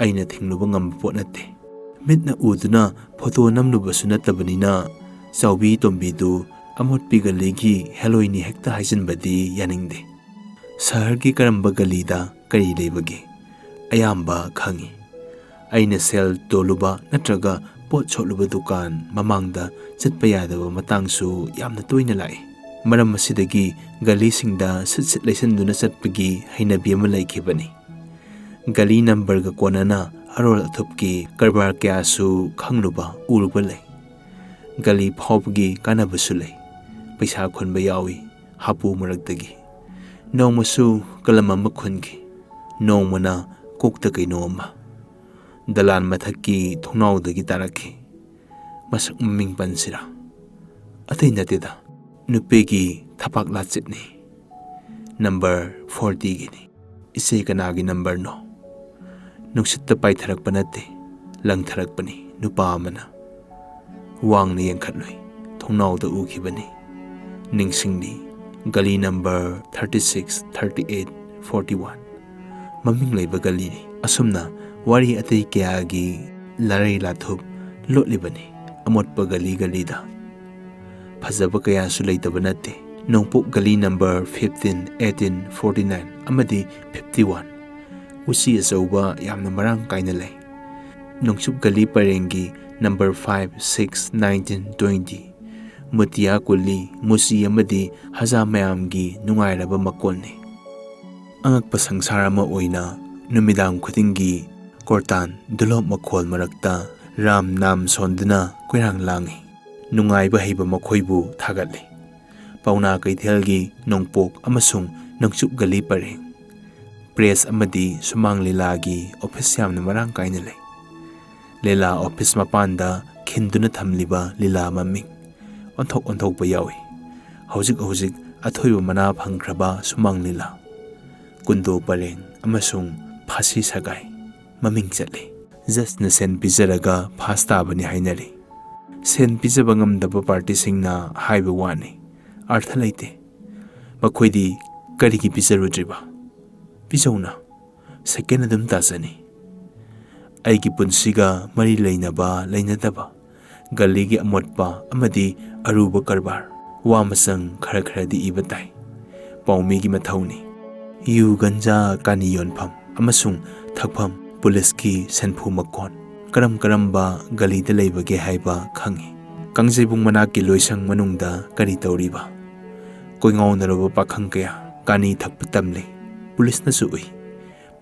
ꯑꯩꯅ ꯊꯤꯡꯂꯨꯕ ꯉꯝꯕ ꯄꯣꯠ ꯅꯠꯇꯦ꯫ ꯃꯤꯠꯅ ꯎꯗꯨꯅ ꯐꯣꯇꯣ ꯅꯝꯂꯨꯕꯁꯨ ꯅꯠꯇꯕꯅꯤꯅ ꯆꯥꯎꯕꯤ ꯇꯣꯝꯕꯤꯗꯨ ꯑꯃꯣꯠꯄꯤ ꯒꯂꯤꯒꯤ ꯍꯦꯂꯣꯏꯅꯤ ꯍꯦꯛꯇ ꯍꯥꯏꯖꯤꯟꯕꯗꯤ ꯌꯥꯅꯤꯡꯗꯦ꯫ ꯁꯍꯔꯒꯤ ꯀꯔꯝꯕ ꯒꯂꯤꯗ ꯀꯔꯤ ꯂꯩꯕꯒꯦ? ꯑꯌꯥꯝꯕ ꯈꯪꯏ꯫ ꯑꯩꯅ ꯁꯦꯜ ꯇꯣꯜꯂꯨꯕ ꯅꯠꯇ꯭ꯔꯒ ꯄꯣꯠ ꯁꯣꯠꯂꯨꯕ ꯗꯨꯀꯥꯟ ꯃꯃꯥꯡꯗ ꯆꯠꯄ ꯌꯥꯗꯕ ꯃꯇꯥꯡꯁꯨ ꯌꯥꯝꯅ ꯇꯣꯏꯅ ꯂꯥꯛꯏ꯫ ꯃꯔꯝ ꯑꯁꯤꯗꯒꯤ ꯒꯂꯤꯁꯤꯡꯗ ꯁꯤꯠ ꯁꯤꯠ ꯂꯩꯁꯤꯟꯗꯨꯅ ꯆꯠꯄꯒꯤ ꯍꯩꯅꯕꯤ ꯑꯃ ꯂꯩꯈꯤꯕꯅꯤ꯫ ꯒꯂꯤ ꯅꯝꯕꯔꯒ ꯀꯣꯟꯅꯅ ꯑꯔꯣꯜ ꯑꯊꯨꯞꯀꯤ ꯀꯔꯕꯥꯔ ꯀꯌꯥꯁꯨ ꯈꯪꯂꯨꯕ, ꯎꯔꯨꯕ ꯂꯩ꯫ ꯒꯂꯤ ꯐꯥꯎꯕꯒꯤ ꯀꯥꯟꯅꯕꯁꯨ ꯂꯩ꯫ ꯄꯩꯁꯥ ꯈꯨꯟꯕ ꯌꯥꯎꯏ ꯍꯥꯄꯨ ꯃꯔꯛꯇꯒꯤ꯫ ꯅꯣꯡꯃꯁꯨ ꯀꯂꯝ ꯑꯃ ꯈꯨꯟꯈꯤ, ꯅꯣꯡꯃꯅ ꯀꯣꯛꯇ ꯀꯩꯅꯣ ꯑꯃ꯫ ꯗꯂꯥꯟ ꯃꯊꯛꯀꯤ ꯊꯣꯡꯅꯥꯎꯗꯒꯤ ꯇꯥꯔꯛꯈꯤ꯫ ꯃꯁꯛ ꯃꯃꯤꯡ ꯄꯟꯁꯤꯔꯥ? ꯑꯇꯩ ꯅꯠꯇꯦꯗ, ꯅꯨꯄꯤꯒꯤ ꯊꯕꯥꯛ ꯂꯥꯆꯦꯠꯅꯤ꯫ ꯅꯝꯕꯔ ꯐꯣꯔꯇꯤꯒꯤꯅꯤ꯫ "ꯏꯆꯦ, ꯀꯅꯥꯒꯤ ꯅꯝꯕꯔꯅꯣ?" ꯅꯨꯡꯁꯤꯠꯇ ꯄꯥꯏꯊꯔꯛꯄ ꯅꯠꯇꯦ, ꯂꯪꯊꯔꯛꯄꯅꯤ ꯅꯨꯄꯥ ꯑꯃꯅ꯫ ꯋꯥꯡꯅ ꯌꯦꯡꯈꯠꯂꯨꯏ, ꯊꯣꯡꯅꯥꯎꯗ ꯎꯈꯤꯕꯅꯤ꯫ ꯅꯤꯡꯁꯤꯡꯂꯤ, ꯒꯂꯤ number thirty six, thirty eight, forty one. ꯃꯃꯤꯡ ꯂꯩꯕ ꯒꯂꯤꯅꯤ꯫ ꯑꯁꯨꯝꯅ ꯋꯥꯔꯤ ꯑꯇꯩ ꯀꯌꯥꯒꯤ ꯂꯥꯔꯩ ꯂꯥꯊꯨꯞ ꯂꯣꯠꯂꯤꯕꯅꯤ ꯑꯃꯣꯠꯄ ꯒꯂꯤ ꯒꯂꯤꯗ꯫ ꯐꯖꯕ ꯀꯌꯥꯁꯨ ꯂꯩꯇꯕ ꯅꯠꯇꯦ꯫ ꯅꯣꯡꯄꯣꯛ ꯒꯂꯤ number fifteen, eighteen, forty nine ꯑꯃꯗꯤ ꯐꯤꯐꯇꯤ ꯋꯥꯟ꯫ ꯎꯆꯤ ꯑꯆꯧꯕ ꯌꯥꯝꯅ ꯃꯔꯥꯡ ꯀꯥꯏꯅ ꯂꯩ꯫ ꯅꯣꯡꯆꯨꯞ ꯒꯂꯤ ꯄꯔꯦꯡꯒꯤ number five, six, nineteen, twenty. ꯃꯨꯇꯤꯌꯥ ꯀꯨꯂꯤ, ꯃꯨꯁꯤ ꯑꯃꯗꯤ ꯍꯖꯥ ꯃꯌꯥꯝꯒꯤ ꯅꯨꯡꯉꯥꯏꯔꯕ ꯃꯀꯣꯜꯅꯤ꯫ ꯑꯉꯛꯄ ꯁꯪꯁꯥꯔ ꯑꯃ ꯑꯣꯏꯅ ꯅꯨꯃꯤꯗꯥꯡ ꯈꯨꯗꯤꯡꯒꯤ ꯀꯣꯔꯇꯥꯟ ꯗꯨꯂꯣꯞ ꯃꯈꯣꯜ ꯃꯔꯛꯇ ꯔꯥꯝ ꯅꯥꯝ ꯁꯣꯟꯗꯨꯅ ꯀꯣꯏꯔꯥꯡ ꯂꯥꯡꯏ꯫ ꯅꯨꯡꯉꯥꯏꯕ ꯍꯩꯕ ꯃꯈꯣꯏꯕꯨ ꯊꯥꯒꯠꯂꯤ꯫ ꯄꯥꯎꯅꯥ ꯀꯩꯊꯦꯜꯒꯤ ꯅꯣꯡꯄꯣꯛ ꯑꯃꯁꯨꯡ ꯅꯣꯡꯆꯨꯞ ꯒꯂꯤ ꯄꯔꯦꯡ꯫ ꯄ꯭ꯔꯦꯁ ꯑꯃꯗꯤ ꯁꯨꯃꯥꯡ ꯂꯤꯂꯥꯒꯤ ꯑꯣꯐꯤꯁ ꯌꯥꯝꯅ ꯃꯔꯥꯡ ꯀꯥꯏꯅ ꯂꯩ꯫ ꯂꯤꯂꯥ ꯑꯣꯐꯤꯁ ꯃꯄꯥꯟꯗ ꯈꯤꯟꯗꯨꯅ ꯊꯝꯂꯤꯕ ꯂꯤꯂꯥ ꯃꯃꯤꯡ ꯑꯣꯟꯊꯣꯛ ꯑꯣꯟꯊꯣꯛꯄ ꯌꯥꯎꯏ꯫ ꯍꯧꯖꯤꯛ ꯍꯧꯖꯤꯛ ꯑꯊꯣꯏꯕ ꯃꯅꯥ ꯐꯪꯈ꯭ꯔꯕ ꯁꯨꯃꯥꯡ ꯂꯤꯂꯥ, ꯀꯨꯟꯗꯣ ꯄꯔꯦꯡ ꯑꯃꯁꯨꯡ ꯐꯥꯁꯤ ꯁꯒꯥꯏ ꯃꯃꯤꯡ ꯆꯠꯂꯤ꯫ ꯖꯁꯅ ꯁꯦꯟ ꯄꯤꯖꯔꯒ ꯐꯥꯁ ꯇꯥꯕꯅꯤ ꯍꯥꯏꯅꯔꯤ꯫ ꯁꯦꯟ ꯄꯤꯖꯕ ꯉꯝꯗꯕ ꯄꯥꯔꯇꯤꯁꯤꯡꯅ ꯍꯥꯏꯕ ꯋꯥꯅꯤ, ꯑꯔꯊ ꯂꯩꯇꯦ꯫ ꯃꯈꯣꯏꯗꯤ ꯀꯔꯤꯒꯤ ꯄꯤꯖꯔꯨꯗ꯭ꯔꯤꯕ? ꯄꯤꯖꯧꯅ, ꯁꯦꯀꯦꯟ ꯑꯗꯨꯝ ꯇꯥꯖꯅꯤ꯫ ꯑꯩꯒꯤ ꯄꯨꯟꯁꯤꯒ ꯃꯔꯤ ꯂꯩꯅꯕ ꯂꯩꯅꯗꯕ, ꯒꯜꯂꯤꯒꯤ ꯑꯃꯣꯠꯄ ꯑꯃꯗꯤ ꯑꯔꯨꯕ ꯀꯔꯕꯥꯔ, ꯋꯥ ꯃꯆꯪ ꯈꯔ ꯈꯔꯗꯤ ꯏꯕ ꯇꯥꯏ꯫ ꯄꯥꯎꯃꯤꯒꯤ ꯃꯊꯧꯅꯤ꯫ ꯌꯨ, ꯒꯟꯖꯥ, ꯀꯥꯅꯤ ꯌꯣꯟꯐꯝ ꯑꯃꯁꯨꯡ ꯊꯛꯐꯝ, ꯄꯨꯂꯤꯁꯀꯤ ꯁꯦꯟꯐꯨ ꯃꯀꯣꯟ, ꯀꯔꯝ ꯀꯔꯝꯕ ꯒꯂꯤꯗ ꯂꯩꯕꯒꯦ ꯍꯥꯏꯕ ꯈꯪꯏ꯫ ꯀꯥꯡꯖꯩꯕꯨꯡ ꯃꯅꯥꯛꯀꯤ ꯂꯣꯏꯁꯪ ꯃꯅꯨꯡꯗ ꯀꯔꯤ ꯇꯧꯔꯤꯕ? ꯀꯣꯏꯉꯥꯎꯅꯔꯕ ꯄꯥꯈꯪ ꯀꯌꯥ ꯀꯥꯅꯤ ꯊꯛꯄ ꯇꯝꯂꯤ꯫ ꯄꯨꯂꯤꯁꯅꯁꯨ ꯎꯏ꯫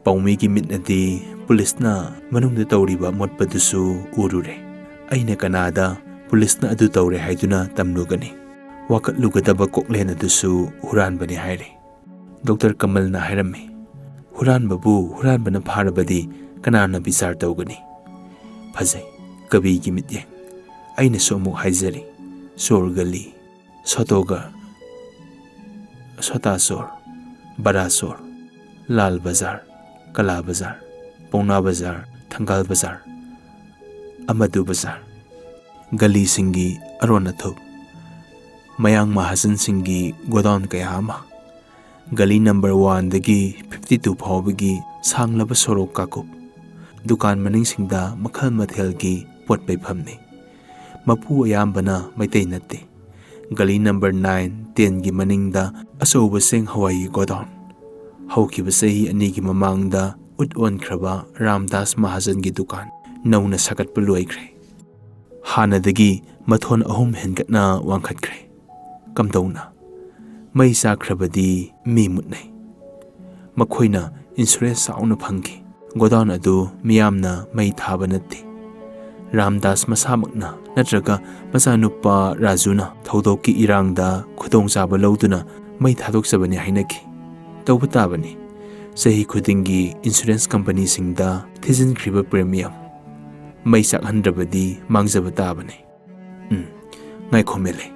ꯄꯥꯎꯃꯤꯒꯤ ꯃꯤꯠꯅꯗꯤ ꯄꯨꯂꯤꯁꯅ ꯃꯅꯨꯡꯗ ꯇꯧꯔꯤꯕ ꯑꯃꯣꯠꯄꯗꯨꯁꯨ ꯎꯔꯨꯔꯦ꯫ ꯑꯩꯅ ꯀꯅꯥꯗ ꯄꯨꯂꯤꯁꯅ ꯑꯗꯨ ꯇꯧꯔꯦ ꯍꯥꯏꯗꯨꯅ ꯇꯝꯂꯨꯒꯅꯤ? ꯋꯥꯀꯠꯂꯨꯒꯗꯕ ꯀꯣꯛꯂꯦꯟ ꯑꯗꯨꯁꯨ ꯍꯨꯔꯥꯟꯕꯅꯤ ꯍꯥꯏꯔꯤ꯫ ꯗꯣꯛꯇꯔ ꯀꯃꯜꯅ ꯍꯥꯏꯔꯝꯃꯤ, "ꯍꯨꯔꯥꯟꯕꯕꯨ ꯍꯨꯔꯥꯟꯕꯅ ꯐꯥꯔꯕꯗꯤ ꯀꯅꯥꯅ ꯕꯤꯆꯥꯔ ꯇꯧꯒꯅꯤ?" ꯐꯖꯩ, ꯀꯕꯤꯒꯤ ꯃꯤꯠꯌꯦꯡ꯫ ꯑꯩꯅꯁꯨ ꯑꯃꯨꯛ ꯍꯥꯏꯖꯔꯤ, ꯆꯣꯔ ꯒꯂꯤ, ꯁꯣꯇꯣꯒꯔ, ꯁꯣꯇꯥ ꯆꯣꯔ, ꯕꯔꯥ ꯆꯣꯔ, ꯂꯥꯜ ꯕꯖꯥꯔ, ꯀꯂꯥ ꯕꯖꯥꯔ, ꯄꯥꯎꯅꯥ ꯕꯖꯥꯔ, ꯊꯪꯒꯥꯜ ꯕꯖꯥꯔ, ꯑꯃꯗꯨ ꯕꯖꯥꯔ, ꯒꯂꯤꯁꯤꯡꯒꯤ ꯑꯔꯣꯟ ꯑꯊꯨꯞ, ꯃꯌꯥꯡ ꯃꯍꯥꯖꯟꯁꯤꯡꯒꯤ ꯒꯣꯗꯥꯎꯟ ꯀꯌꯥ ꯑꯃ, ꯒꯂꯤ ꯅꯝꯕꯔ ꯋꯥꯟꯗꯒꯤ ꯐꯤꯐꯇꯤ ꯇꯨ ꯐꯥꯎꯕꯒꯤ ꯁꯥꯡꯂꯕ ꯁꯣꯔꯣꯛ ꯀꯥꯡꯂꯨꯞ, ꯗꯨꯀꯥꯟ ꯃꯅꯤꯡꯁꯤꯡꯗ ꯃꯈꯜ ꯃꯊꯦꯜꯒꯤ ꯄꯣꯠ ꯄꯩꯐꯝꯅꯤ꯫ ꯃꯄꯨ ꯑꯌꯥꯝꯕꯅ ꯃꯩꯇꯩ ꯅꯠꯇꯦ꯫ ꯒꯂꯤ ꯅꯝꯕꯔ ꯅꯥꯏꯟ, ꯇꯦꯟꯒꯤ ꯃꯅꯤꯡꯗ ꯑꯆꯧꯕ ꯆꯦꯡ ꯍꯋꯥꯏꯒꯤ ꯒꯣꯗꯥꯎꯟ꯫ ꯍꯧꯈꯤꯕ ꯆꯍꯤ ꯑꯅꯤꯒꯤ ꯃꯃꯥꯡꯗ ꯎꯠ ꯑꯣꯟꯈ꯭ꯔꯕ ꯔꯥꯝꯗꯥꯁ ꯃꯍꯥꯖꯟꯒꯤ ꯗꯨꯀꯥꯟ ꯅꯧꯅ ꯁꯥꯒꯠꯄ ꯂꯣꯏꯈ꯭ꯔꯦ꯫ ꯍꯥꯟꯅꯗꯒꯤ ꯃꯊꯣꯟ ꯑꯍꯨꯝ ꯍꯦꯟꯒꯠꯅ ꯋꯥꯡꯈꯠꯈ꯭ꯔꯦ꯫ ꯀꯝꯗꯧꯅ? ꯃꯩ ꯆꯥꯛꯈ꯭ꯔꯕꯗꯤ ꯃꯤ ꯃꯨꯠꯅꯩ꯫ ꯃꯈꯣꯏꯅ ꯏꯟꯁꯨꯔꯦꯟꯁ ꯆꯥꯎꯅ ꯐꯪꯈꯤ꯫ ꯒꯣꯗꯥꯎꯟ ꯑꯗꯨ ꯃꯤꯌꯥꯝꯅ ꯃꯩ ꯊꯥꯕ ꯅꯠꯇꯦ꯫ ꯔꯥꯝꯗꯥꯁ ꯃꯁꯥꯃꯛꯅ ꯅꯠꯇ꯭ꯔꯒ ꯃꯆꯥꯅꯨꯄꯥ ꯔꯥꯖꯨꯅ ꯊꯧꯗꯣꯛꯀꯤ ꯏꯔꯥꯡꯗ ꯈꯨꯗꯣꯡꯆꯥꯕ ꯂꯧꯗꯨꯅ ꯃꯩ ꯊꯥꯗꯣꯛꯆꯕꯅꯤ ꯍꯥꯏꯅꯈꯤ꯫ ꯇꯧꯕ ꯇꯥꯕꯅꯤ꯫ ꯆꯍꯤ ꯈꯨꯗꯤꯡꯒꯤ ꯏꯟꯁꯨꯔꯦꯟꯁ ꯀꯝꯄꯅꯤꯁꯤꯡꯗ ꯊꯤꯖꯤꯟꯈ꯭ꯔꯤꯕ ꯄ꯭ꯔꯤꯃꯤꯌꯝ꯫ ꯃꯩ ꯆꯥꯛꯍꯟꯗ꯭ꯔꯕꯗꯤ ꯃꯥꯡꯖꯕ ꯇꯥꯕꯅꯤ꯫ ꯎꯝ, ꯉꯥꯏꯈꯣ ꯃꯦꯂꯩ꯫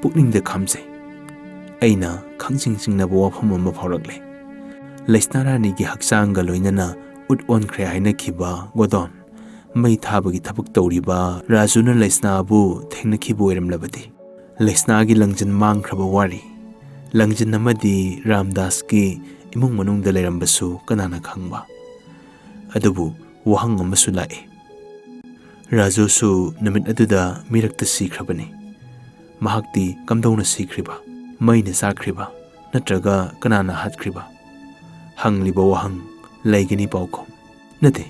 ꯄꯨꯛꯅꯤꯡꯗ ꯈꯥꯝꯖꯩ꯫ ꯑꯩꯅ ꯈꯪꯖꯤꯡ ꯆꯤꯡꯅꯕ ꯋꯥꯐꯝ ꯑꯃ ꯐꯥꯎꯔꯛꯂꯦ꯫ ꯂꯩꯁꯅꯥ ꯔꯥꯅꯤꯒꯤ ꯍꯛꯆꯥꯡꯒ ꯂꯣꯏꯅꯅ ꯎꯠ ꯑꯣꯟꯈ꯭ꯔꯦ ꯍꯥꯏꯅꯈꯤꯕ ꯒꯣꯗꯥꯎꯟ ꯃꯩ ꯊꯥꯕꯒꯤ ꯊꯕꯛ ꯇꯧꯔꯤꯕ ꯔꯥꯖꯨꯅ ꯂꯩꯁꯅꯥꯕꯨ ꯊꯦꯡꯅꯈꯤꯕ ꯑꯣꯏꯔꯝꯂꯕꯗꯤ? ꯂꯩꯁꯅꯥꯒꯤ ꯂꯪꯖꯟ ꯃꯥꯡꯈ꯭ꯔꯕ ꯋꯥꯔꯤ꯫ ꯂꯪꯖꯟ ꯑꯃꯗꯤ ꯔꯥꯝꯗꯥꯁꯀꯤ ꯏꯃꯨꯡ ꯃꯅꯨꯡꯗ ꯂꯩꯔꯝꯕꯁꯨ ꯀꯅꯥꯅ ꯈꯪꯕ? ꯑꯗꯨꯕꯨ ꯋꯥꯍꯪ ꯑꯃꯁꯨ ꯂꯥꯛꯏ꯫ ꯔꯥꯖꯨꯁꯨ ꯅꯨꯃꯤꯠ ꯑꯗꯨꯗ ꯃꯤꯔꯛꯇ ꯁꯤꯈ꯭ꯔꯕꯅꯤ꯫ ꯃꯍꯥꯛꯇꯤ ꯀꯝꯗꯧꯅ ꯁꯤꯈ꯭ꯔꯤꯕ? ꯃꯩꯅ ꯆꯥꯛꯈ꯭ꯔꯤꯕ? ꯅꯠꯇ꯭ꯔꯒ ꯀꯅꯥꯅ ꯍꯥꯠꯈ꯭ꯔꯤꯕ? ꯍꯪꯂꯤꯕ ꯋꯥꯍꯪ ꯂꯩꯒꯅꯤ ꯄꯥꯎꯈꯨꯝ꯫ ꯅꯠꯇꯦ,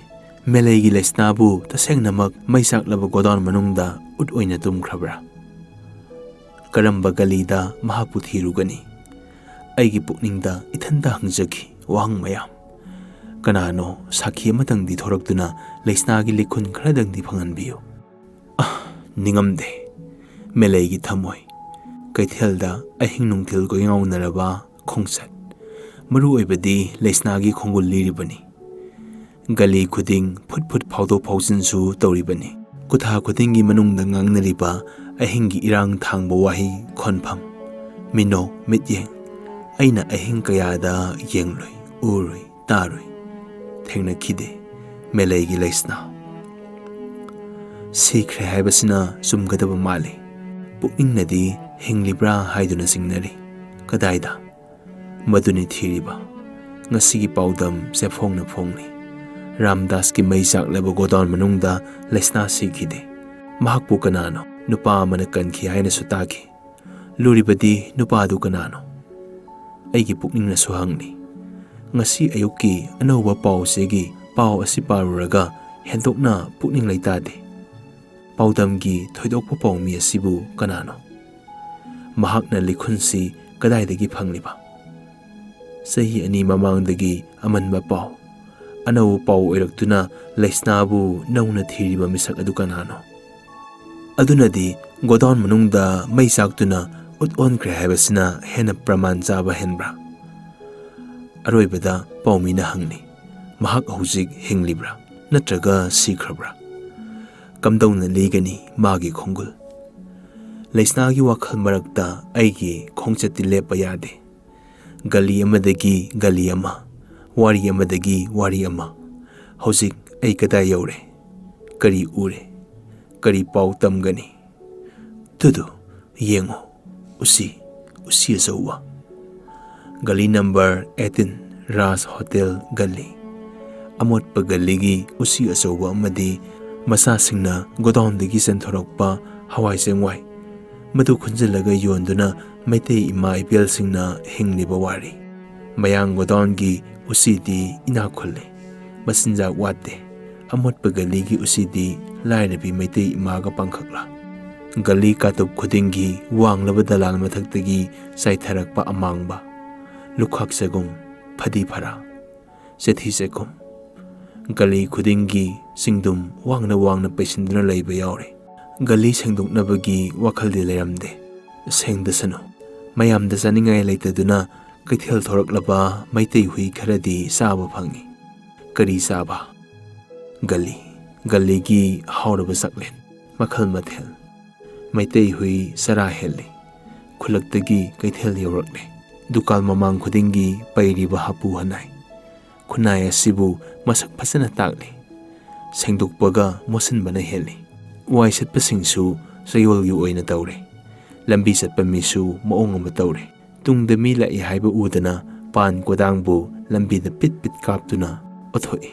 ꯃꯦꯂꯩꯒꯤ ꯂꯩꯁꯅꯥꯕꯨ ꯇꯁꯦꯡꯅꯃꯛ ꯃꯩ ꯆꯥꯛꯂꯕ ꯒꯣꯗꯥꯎꯟ ꯃꯅꯨꯡꯗ ꯎꯠ ꯑꯣꯏꯅ ꯇꯨꯝꯈ꯭ꯔꯕ꯭ꯔꯥ? ꯀꯔꯝꯕ ꯒꯂꯤꯗ ꯃꯍꯥꯛꯄꯨ ꯊꯤꯔꯨꯒꯅꯤ? ꯑꯩꯒꯤ ꯄꯨꯛꯅꯤꯡꯗ ꯏꯊꯟꯇ ꯍꯪꯖꯈꯤ ꯋꯥꯍꯪ ꯃꯌꯥꯝ꯫ ꯀꯅꯥꯅꯣ ꯁꯥꯈꯤ ꯑꯃꯇꯪꯗꯤ ꯊꯣꯔꯛꯇꯨꯅ ꯂꯩꯁꯅꯥꯒꯤ ꯂꯤꯈꯨꯟ ꯈꯔꯗꯪꯗꯤ ꯐꯪꯍꯟꯕꯤꯌꯨ꯫ ꯑꯍ, ꯅꯤꯡꯉꯝꯗꯦ꯫ ꯃꯦꯂꯩꯒꯤ ꯊꯃꯣꯏ꯫ ꯀꯩꯊꯦꯜꯗ ꯑꯍꯤꯡ ꯅꯨꯡꯊꯤꯜ ꯀꯣꯏꯉꯥꯎꯅꯔꯕ ꯈꯣꯡꯆꯠ, ꯃꯔꯨ ꯑꯣꯏꯕꯗꯤ ꯂꯩꯁꯅꯥꯒꯤ ꯈꯣꯡꯒꯨꯜ ꯂꯤꯔꯤꯕꯅꯤ꯫ ꯒꯂꯤ ꯈꯨꯗꯤꯡ ꯐꯨꯠ ꯐꯨꯠ ꯐꯥꯎꯗꯣꯛ ꯐꯥꯎꯖꯤꯟꯁꯨ ꯇꯧꯔꯤꯕꯅꯤ꯫ ꯀꯨꯊꯥ ꯈꯨꯗꯤꯡꯒꯤ ꯃꯅꯨꯡꯗ ꯉꯥꯡꯅꯔꯤꯕ ꯑꯍꯤꯡꯒꯤ ꯏꯔꯥꯡ ꯊꯥꯡꯕ ꯋꯥꯍꯩ ꯈꯣꯟꯐꯝ, ꯃꯤꯅꯣꯛ ꯃꯤꯠꯌꯦꯡ, ꯑꯩꯅ ꯑꯍꯤꯡ ꯀꯌꯥꯗ ꯌꯦꯡꯂꯨꯏ, ꯎꯔꯨꯏ, ꯇꯥꯔꯨꯏ, ꯊꯦꯡꯅꯈꯤꯗꯦ꯫ ꯃꯦꯂꯩꯒꯤ ꯂꯩꯁꯅꯥ꯫ ꯁꯤꯈ꯭ꯔꯦ ꯍꯥꯏꯕꯁꯤꯅ ꯆꯨꯝꯒꯗꯕ ꯃꯥꯜꯂꯤ꯫ ꯄꯨꯛꯅꯤꯡꯅꯗꯤ ꯍꯤꯡꯂꯤꯕ꯭ꯔꯥ ꯍꯥꯏꯗꯨꯅ ꯆꯤꯡꯅꯔꯤ꯫ ꯀꯗꯥꯏꯗ? ꯃꯗꯨꯅꯤ ꯊꯤꯔꯤꯕ꯫ ꯉꯁꯤꯒꯤ ꯄꯥꯎꯗꯝ ꯆꯦꯐꯣꯡꯅ ꯐꯣꯡꯂꯤ꯫ ꯔꯥꯝꯗꯥꯁꯀꯤ ꯃꯩ ꯆꯥꯛꯂꯕ ꯒꯣꯗꯥꯎꯟ ꯃꯅꯨꯡꯗ ꯂꯩꯁꯅꯥ ꯁꯤꯈꯤꯗꯦ꯫ ꯃꯍꯥꯛꯄꯨ ꯀꯅꯥꯅꯣ? ꯅꯨꯄꯥ ꯑꯃꯅ ꯀꯟꯈꯤ ꯍꯥꯏꯅꯁꯨ ꯇꯥꯈꯤ꯫ ꯂꯨꯔꯤꯕꯗꯤ ꯅꯨꯄꯥꯗꯨ ꯀꯅꯥꯅꯣ? ꯑꯩꯒꯤ ꯄꯨꯛꯅꯤꯡꯅꯁꯨ ꯍꯪꯂꯤ꯫ ꯉꯁꯤ ꯑꯌꯨꯛꯀꯤ ꯑꯅꯧꯕ ꯄꯥꯎ ꯆꯦꯒꯤ ꯄꯥꯎ ꯑꯁꯤ ꯄꯥꯔꯨꯔꯒ ꯍꯦꯟꯗꯣꯛꯅ ꯄꯨꯛꯅꯤꯡ ꯂꯩꯇꯥꯗꯦ꯫ ꯄꯥꯎꯗꯝꯒꯤ ꯊꯣꯏꯗꯣꯛꯄ ꯄꯥꯎꯃꯤ ꯑꯁꯤꯕꯨ ꯀꯅꯥꯅꯣ? ꯃꯍꯥꯛꯅ ꯂꯤꯈꯨꯟꯁꯤ ꯀꯗꯥꯏꯗꯒꯤ ꯐꯪꯂꯤꯕ? ꯆꯍꯤ ꯑꯅꯤ ꯃꯃꯥꯡꯗꯒꯤ ꯑꯃꯟꯕ ꯄꯥꯎ, ꯑꯅꯧꯕ ꯄꯥꯎ ꯑꯣꯏꯔꯛꯇꯨꯅ ꯂꯩꯁꯅꯥꯕꯨ ꯅꯧꯅ ꯊꯤꯔꯤꯕ ꯃꯤꯁꯛ ꯑꯗꯨ ꯀꯅꯥꯅꯣ? ꯑꯗꯨꯅꯗꯤ ꯒꯣꯗꯥꯎꯟ ꯃꯅꯨꯡꯗ ꯃꯩ ꯆꯥꯛꯇꯨꯅ ꯎꯠ ꯑꯣꯟꯈ꯭ꯔꯦ ꯍꯥꯏꯕꯁꯤꯅ ꯍꯦꯟꯅ ꯄ꯭ꯔꯃꯥꯟ ꯆꯥꯕ ꯍꯦꯟꯕ꯭ꯔꯥ? ꯑꯔꯣꯏꯕꯗ ꯄꯥꯎꯃꯤꯅ ꯍꯪꯂꯤ, ꯃꯍꯥꯛ ꯍꯧꯖꯤꯛ ꯍꯤꯡꯂꯤꯕ꯭ꯔꯥ ꯅꯠꯇ꯭ꯔꯒ ꯁꯤꯈ꯭ꯔꯕ꯭ꯔꯥ? ꯀꯝꯗꯧꯅ ꯂꯤꯒꯅꯤ ꯃꯥꯒꯤ ꯈꯣꯡꯒꯨꯜ? ꯂꯩꯁꯅꯥꯒꯤ ꯋꯥꯈꯜ ꯃꯔꯛꯇ ꯑꯩꯒꯤ ꯈꯣꯡꯆꯠꯇꯤ ꯂꯦꯞꯄ ꯌꯥꯗꯦ꯫ ꯒꯂꯤ ꯑꯃꯗꯒꯤ ꯒꯂꯤ ꯑꯃ, ꯋꯥꯔꯤ ꯑꯃꯗꯒꯤ ꯋꯥꯔꯤ ꯑꯃ꯫ ꯍꯧꯖꯤꯛ ꯑꯩ ꯀꯗꯥꯏ ꯌꯧꯔꯦ? ꯀꯔꯤ ꯎꯔꯦ? ꯀꯔꯤ ꯄꯥꯎ ꯇꯝꯒꯅꯤ? ꯇꯨꯗꯨ, ꯌꯦꯡꯉꯨ, ꯎꯁꯤ, ꯎꯁꯤ ꯑꯆꯧꯕ꯫ ꯒꯂꯤ ꯅꯝꯕꯔ ꯑꯩꯠꯇꯤꯟ, ꯔꯥꯖ ꯍꯣꯇꯦꯜ ꯒꯂꯤ꯫ ꯑꯃꯣꯠꯄ ꯒꯂꯤꯒꯤ ꯎꯁꯤ ꯑꯆꯧꯕ ꯑꯃꯗꯤ ꯃꯆꯥꯁꯤꯡꯅ ꯒꯣꯗꯥꯎꯟꯗꯒꯤ ꯆꯦꯟꯊꯣꯔꯛꯄ ꯍꯋꯥꯏ ꯆꯦꯡꯋꯥꯏ, ꯃꯗꯨ ꯈꯨꯟꯖꯤꯜꯂꯒ ꯌꯣꯟꯗꯨꯅ ꯃꯩꯇꯩ ꯏꯃꯥ ꯏꯕꯦꯜꯁꯤꯡꯅ ꯍꯤꯡꯂꯤꯕ ꯋꯥꯔꯤ꯫ ꯃꯌꯥꯡ ꯒꯣꯗꯥꯎꯟꯒꯤ ꯎꯁꯤꯗꯤ ꯏꯅꯥꯛ ꯈꯨꯜꯂꯤ, ꯃꯆꯤꯟꯖꯥꯛ ꯋꯥꯠꯇꯦ꯫ ꯑꯃꯣꯠꯄ ꯒꯂꯤꯒꯤ ꯎꯁꯤꯗꯤ ꯂꯥꯏꯔꯕꯤ ꯃꯩꯇꯩ ꯏꯃꯥꯒ ꯄꯥꯡꯈꯛꯂꯥ? ꯒꯂꯤ ꯀꯥꯇꯨꯞ ꯈꯨꯗꯤꯡꯒꯤ ꯋꯥꯡꯂꯕ ꯗꯂꯥꯜ ꯃꯊꯛꯇꯒꯤ ꯆꯥꯏꯊꯔꯛꯄ ꯑꯃꯥꯡꯕ, ꯂꯨꯈꯥꯛ ꯆꯒꯨꯝ, ꯐꯗꯤ ꯐꯔꯥ, ꯆꯦꯊꯤ ꯆꯦꯈꯨꯝ꯫ ꯒꯂꯤ ꯈꯨꯗꯤꯡꯒꯤ ꯆꯤꯡꯗꯨꯝ ꯋꯥꯡꯅ ꯋꯥꯡꯅ ꯄꯩꯁꯤꯟꯗꯨꯅ ꯂꯩꯕ ꯌꯥꯎꯔꯦ꯫ ꯒꯂꯤ ꯁꯦꯡꯗꯣꯛꯅꯕꯒꯤ ꯋꯥꯈꯜꯗꯤ ꯂꯩꯔꯝꯗꯦ꯫ ꯁꯦꯡꯗꯁꯅꯨ꯫ ꯃꯌꯥꯝꯗ ꯆꯥꯅꯤꯡꯉꯥꯏ ꯂꯩꯇꯗꯨꯅ ꯀꯩꯊꯦꯜ ꯊꯣꯔꯛꯂꯕ ꯃꯩꯇꯩ ꯍꯨꯏ ꯈꯔꯗꯤ ꯆꯥꯕ ꯐꯪꯏ꯫ ꯀꯔꯤ ꯆꯥꯕ? ꯒꯂꯤ꯫ ꯒꯂꯤꯒꯤ ꯍꯥꯎꯔꯕ ꯆꯥꯛꯂꯦꯟ꯫ ꯃꯈꯜ ꯃꯊꯦꯜ꯫ ꯃꯩꯇꯩ ꯍꯨꯏ ꯆꯔꯥ ꯍꯦꯜꯂꯤ꯫ ꯈꯨꯜꯂꯛꯇꯒꯤ ꯀꯩꯊꯦꯜ ꯌꯧꯔꯛꯂꯦ꯫ ꯗꯨꯀꯥꯟ ꯃꯃꯥꯡ ꯈꯨꯗꯤꯡꯒꯤ ꯄꯩꯔꯤꯕ ꯍꯥꯄꯨ ꯍꯅꯥꯏ꯫ ꯈꯨꯟꯅꯥꯏ ꯑꯁꯤꯕꯨ ꯃꯁꯛ ꯐꯖꯅ ꯇꯥꯛꯂꯤ꯫ ꯁꯦꯡꯗꯣꯛꯄꯒ ꯃꯣꯠꯁꯤꯟꯕꯅ ꯍꯦꯜꯂꯤ꯫ ꯋꯥꯏ ꯁꯤꯠꯄꯁꯤꯡꯁꯨ ꯆꯌꯣꯜꯒꯤ ꯑꯣꯏꯅ ꯇꯧꯔꯦ꯫ ꯂꯝꯕꯤ ꯆꯠꯄ ꯃꯤꯁꯨ ꯃꯑꯣꯡ ꯑꯃ ꯇꯧꯔꯦ꯫ ꯇꯨꯡꯗ ꯃꯤ ꯂꯥꯛꯏ ꯍꯥꯏꯕ ꯎꯗꯅ ꯄꯥꯟ ꯀꯣꯗꯥꯡꯕꯨ ꯂꯝꯕꯤꯗ ꯄꯤꯠ ꯄꯤꯠ ꯀꯥꯞꯇꯨꯅ ꯑꯣꯊꯣꯛꯏ꯫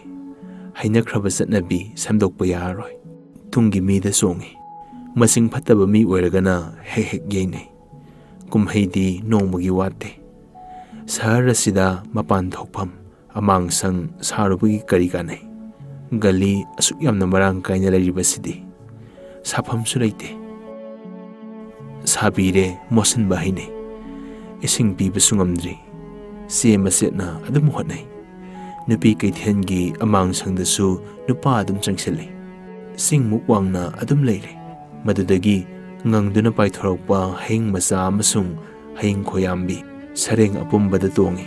ꯍꯩꯅꯈ꯭ꯔꯕ ꯆꯠꯅꯕꯤ ꯁꯦꯝꯗꯣꯛꯄ ꯌꯥꯔꯔꯣꯏ꯫ ꯇꯨꯡꯒꯤ ꯃꯤꯗ ꯆꯣꯡꯏ꯫ ꯃꯁꯤꯡ ꯐꯠꯇꯕ ꯃꯤ ꯑꯣꯏꯔꯒꯅ ꯍꯦꯛ ꯍꯦꯛ ꯌꯩꯅꯩ꯫ ꯀꯨꯝꯍꯩꯗꯤ ꯅꯣꯡꯃꯒꯤ ꯋꯥꯠꯇꯦ꯫ ꯁꯍꯔ ꯑꯁꯤꯗ ꯃꯄꯥꯟ ꯊꯣꯛꯐꯝ, ꯑꯃꯥꯡꯁꯪ ꯁꯥꯔꯨꯕꯒꯤ ꯀꯔꯤ ꯀꯥꯟꯅꯩ? ꯒꯂꯤ ꯑꯁꯨꯛ ꯌꯥꯝꯅ ꯃꯔꯥꯡ ꯀꯥꯏꯅ ꯂꯩꯔꯤꯕꯁꯤꯗꯤ꯫ ꯁꯥꯐꯝꯁꯨ ꯂꯩꯇꯦ꯫ ꯁꯥꯕꯤꯔꯦ, ꯃꯣꯠꯁꯤꯟꯕ ꯍꯩꯅꯩ꯫ ꯏꯁꯤꯡ ꯄꯤꯕꯁꯨ ꯉꯝꯗ꯭ꯔꯤ꯫ ꯆꯦ ꯃꯆꯦꯠꯅ ꯑꯗꯨꯝ ꯍꯣꯠꯅꯩ꯫ ꯅꯨꯄꯤ ꯀꯩꯊꯦꯜꯒꯤ ꯑꯃꯥꯡꯁꯪꯗꯁꯨ ꯅꯨꯄꯥ ꯑꯗꯨꯝ ꯆꯪꯁꯤꯜꯂꯤ꯫ ꯆꯤꯡꯃꯨꯛ ꯋꯥꯡꯅ ꯑꯗꯨꯝ ꯂꯩꯔꯦ꯫ ꯃꯗꯨꯗꯒꯤ ꯉꯪꯗꯨꯅ ꯄꯥꯏꯊꯣꯔꯛꯄ ꯍꯌꯤꯡ ꯃꯆꯥ ꯑꯃꯁꯨꯡ ꯍꯌꯤꯡ ꯈꯣꯌꯥꯝꯕꯤ ꯁꯔꯦꯡ ꯑꯄꯨꯝꯕꯗ ꯇꯣꯡꯏ꯫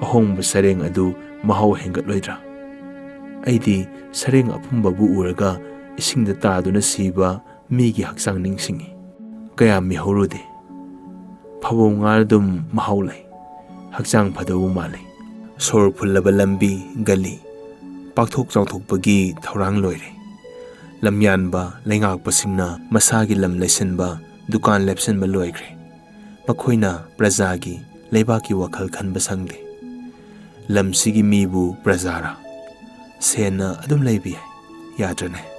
ꯑꯍꯣꯡꯕ ꯁꯔꯦꯡ ꯑꯗꯨ ꯃꯍꯥꯎ ꯍꯦꯟꯒꯠꯂꯣꯏꯗ꯭ꯔꯥ? ꯑꯩꯗꯤ ꯁꯔꯦꯡ ꯑꯄꯨꯝꯕꯕꯨ ꯎꯔꯒ ꯏꯁꯤꯡꯗ ꯇꯥꯗꯨꯅ ꯁꯤꯕ ꯃꯤꯒꯤ ꯍꯛꯆꯥꯡ ꯅꯤꯡꯁꯤꯡꯏ꯫ ꯀꯌꯥꯝ ꯃꯤꯍꯧꯔꯨꯗꯦ꯫ ꯐꯕꯧ ꯉꯥ ꯑꯗꯨꯝ ꯃꯍꯥꯎ ꯂꯩ꯫ ꯍꯛꯆꯥꯡ ꯐꯗꯧꯕ ꯃꯥꯜꯂꯤ꯫ ꯁꯣꯔ ꯐꯨꯜꯂꯕ ꯂꯝꯕꯤ, ꯒꯂꯤ꯫ ꯄꯥꯛꯊꯣꯛ ꯆꯥꯎꯊꯣꯛꯄꯒꯤ ꯊꯧꯔꯥꯡ ꯂꯣꯏꯔꯦ꯫ ꯂꯝꯌꯥꯟꯕ, ꯂꯩꯉꯥꯛꯄꯁꯤꯡꯅ ꯃꯁꯥꯒꯤ ꯂꯝ ꯂꯩꯁꯤꯟꯕ, ꯗꯨꯀꯥꯟ ꯂꯦꯞꯁꯤꯟꯕ ꯂꯣꯏꯈ꯭ꯔꯦ꯫ ꯃꯈꯣꯏꯅ ꯄ꯭ꯔꯖꯥꯒꯤ, ꯂꯩꯕꯥꯛꯀꯤ ꯋꯥꯈꯜ ꯈꯟꯕ ꯁꯪꯗꯦ꯫ ꯂꯝꯁꯤꯒꯤ ꯃꯤꯕꯨ ꯄ꯭ꯔꯖꯥꯔꯥ? ꯁꯦꯟꯅ ꯑꯗꯨꯝ ꯂꯩꯕ ꯌꯥꯏ, ꯌꯥꯗ꯭ꯔꯅꯦ?